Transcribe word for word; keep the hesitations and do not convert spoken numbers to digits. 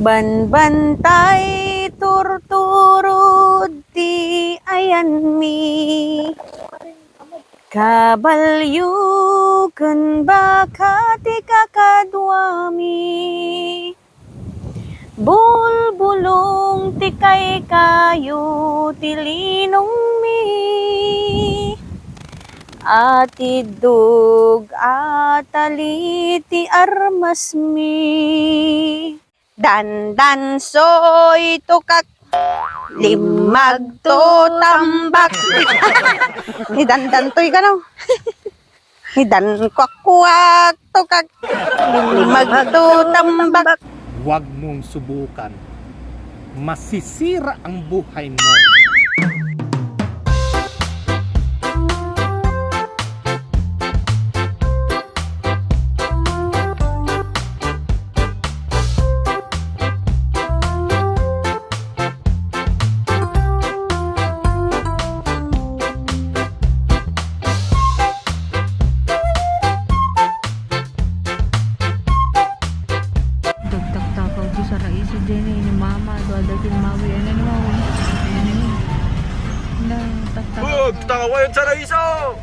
Banbantay turturod ti ayanmi. Kabalio ken baka ti kakaduami. Bulbulong ti kaykayo ti linongmi. Atiddog a tali ti armasmi. Dandansoy tukak, limmagto tambak. Ni dandantoy kano? Ni dankuakkuak tukak, limmagto tambak. Huwag mong subukan. Masisira ang buhay mo. Dagtaktakaw ti saraiso, Jenny, ni Mama, adu-adu ken Mawi, ano, ano, ano, ano. Na, taktak. Ug, tawayan saraiso!